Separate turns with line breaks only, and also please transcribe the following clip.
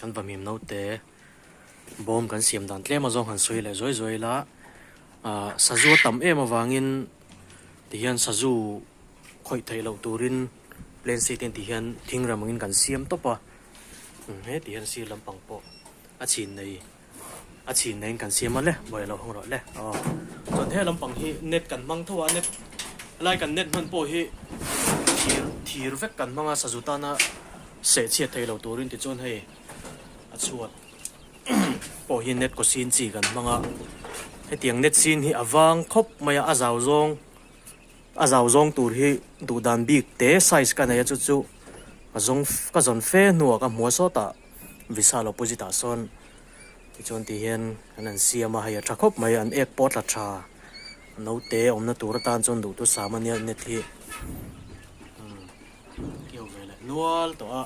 Kan vahmim naute bawm kan siam dan tlem azawng han sawi leh zuai zuai ila ah sazu a tam em avangin tihian sazu khawih theih loh turin plane seat te tihian thing ram angin kan siam tawp a he tihian sir lampang pawh a chhin nei a chhin neiin kan siam a le buai lo hawng rawh le aw chuan he lampang hi net kan hmang tho a net helai kan net hman pawh hi thir thir vek kan hmang a sazu tana seh chhiat thei lo turin tichuan hei a chhuat pawh hi net kaw sin chi kan hmang a hetiang net sin hi a vang khawp mai a a zau zawng a zau zawng tur hi duh dan bik te size ka nei a chu chu ka zawng ka zawn fe hnuah ka hmu a sawtah Vishal opposite ah sawn tichuan ti hian an han siam a hei a tha khawp mai an ek pawh a tla tha naute awmna tur atan chuan duhthusam ania net hi umm keu ve leh nual tawh a.